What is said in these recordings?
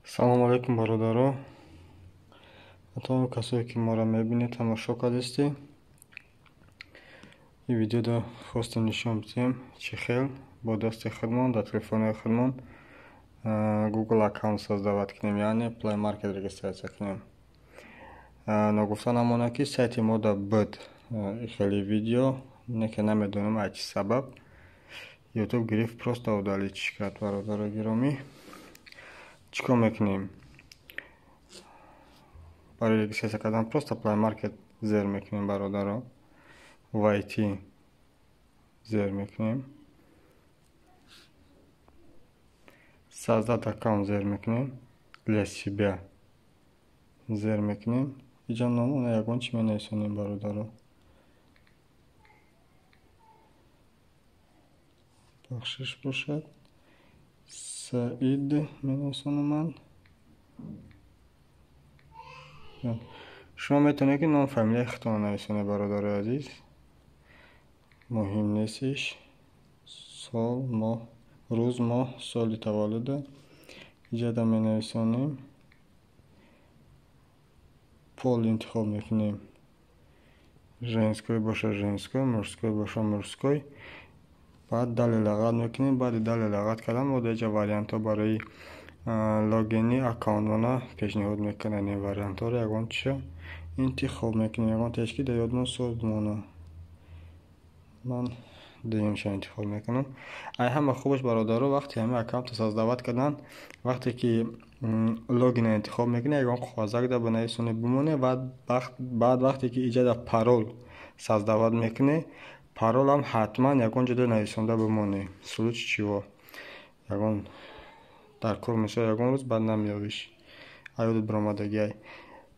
Салом алейкум, бародаро, тамоми касое, ки моро мебинед, тамошо кардистӣ. Ин видеода хостем нишон бидиҳем, чӣ хел бо дасти худмон дар телефонҳои худмон Google аккаунт создавать кунем, яъне Play Market регистрация кунем. Ногуфта намонад, ки сайти мо да буд хеле видео, не ки намедонам, аз чӣ сабаб YouTube гирифт, просто удалить кард. Бародаро гиромӣ, чӣ кор мекунем? Барои регистрация кардан просто Play Market зер мекунем, бародаро, войти зер мекунем, создать аккаунт зер мекунем, для себя зер мекунем. Иҷа номона ягон чӣ менависонем, бародаро. Бахшиш бошад, Саид менависонам ман. Шумо метавонед, ки ном, фамилияи худтонро нависонед, бародарои азиз, муҳим нестиш. Сол, моҳ, рӯз, моҳ, соли таваллуда иҷада менависонем. Пол интихоб мекунем: женской боша женской, мужской боша мужской. Баъд далее лағат мекунем. Баъди далее лағат кардан мо дар иҷа вариантҳо барои логини аккаунтмона пешниҳод мекунанд. Ин вариантҳоро ягон чиша интихоб мекунем, ягон теш, ки дар ёдмон соз бимонад. Ман дуюмша интихоб мекунам. Ай ҳама хубаш, бародаро, вақте ҳамин аккаунтро создавать кардан, вақте ки логина интихоб мекунед, ягон қоғазак да бинависонед, бимонед. Баъд вақте ки иҷа да парол создавать мекунед, паролам ҳатман ягон ҷода нависонда бимонед, случай чего ягон дар кор мешавад, ягон рӯз баъд намеёбиш, аёдат биромадагиай.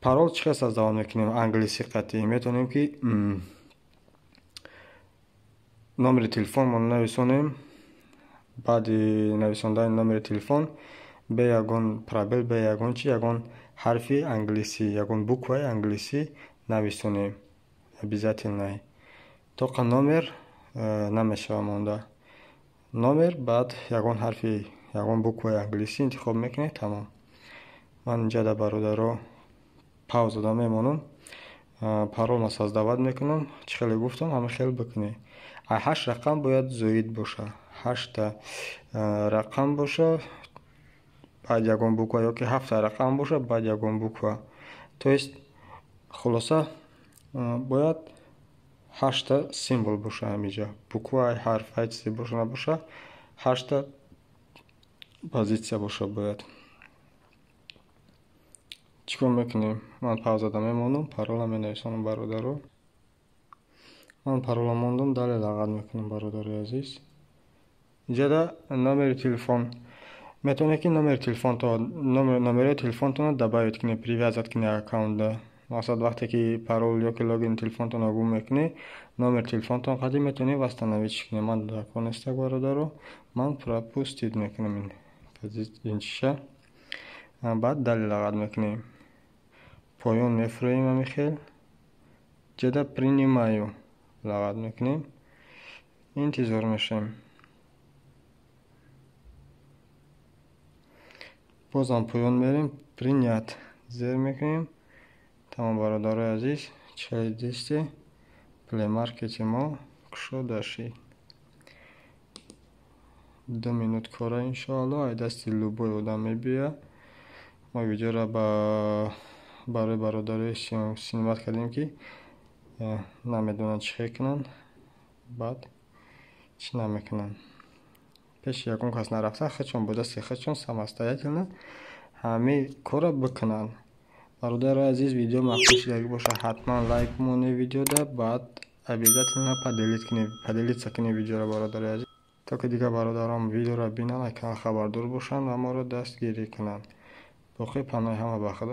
Парол чӣ хел создавать мекунем? Англисӣ қатъӣ метавонем, ки номери телефонмонро нависонем. Баъди нависондани номери телефон бе ягон пробел, бе ягон чи, ягон ҳарфи англисӣ, ягон букваи англисӣ нависонем обязательно. Тоқа номер намешава монда. Номер, баъд ягон ҳарфи, ягон букваи англисӣ интихоб мекунед, тамом. Ман инҷа да, бародаро, пауза да мемонам, паролма создавать мекунам. Чӣ хеле гуфтам, ҳама хел бикунед. Ҳашт рақам бояд зоид боша, ҳашта рақам боша, баъд ягон буква, ё ки ҳафта рақам боша, баъд ягон буква. То есть, хулоса, бояд ҳашта символ боша ҳамиҷа: буква, ҳарф, ҳар чизе боша набоша, ҳашта позитсия боша бояд. Чӣ кор мекунем? Ман паузада мемонам, парола менависонам, бародаро. Ман парола мондам, далее лағат мекунам, бародарои азиз. Инҷада номери телефон метавонед, ки номери телефонто, номерои телефонтонро добавить кунед, привязать кунед аккаунтда. Мақсад, вақте ки парол ё ки логини телефонтонро гум мекунед, номери телефонтон қадим метавонед восстановить кунед. Ман дар нестак, бародаро, ман пропустить мекунам ин чиша. Баъд далее лағат мекунем, поён мефуроем, ҳамин хел ҷада принимаю лағат мекунем, интизор мешавем. Бозам поён мерем, принять зер мекунем. Тамом, бародарои азиз, чӣ хеле дидисте, Play Market мо кушода шид. 2 минут кора, иншоалло, ай дасти любой одам мебиёяд. Мо видеоро барои бародарои снимать кардем, ки намедонанд чӣ хел кунанд, баъд чӣ намекунанд. Пеши ягон кас нарафта, худшон бо дасти худшон самостоятельно ҳамин корро бикунанд. Бародарои азиз, видео маъқул шудагӣ бошад, ҳатман лайк монед видеода, баъд обязательно поделиться кунед видеоро, бародарои азиз, то ки дигар бародарон видеоро бинанд, акан хабардор бошанд ва моро дастгирӣ кунанд. Боқӣ паноҳи ҳама ба Худо.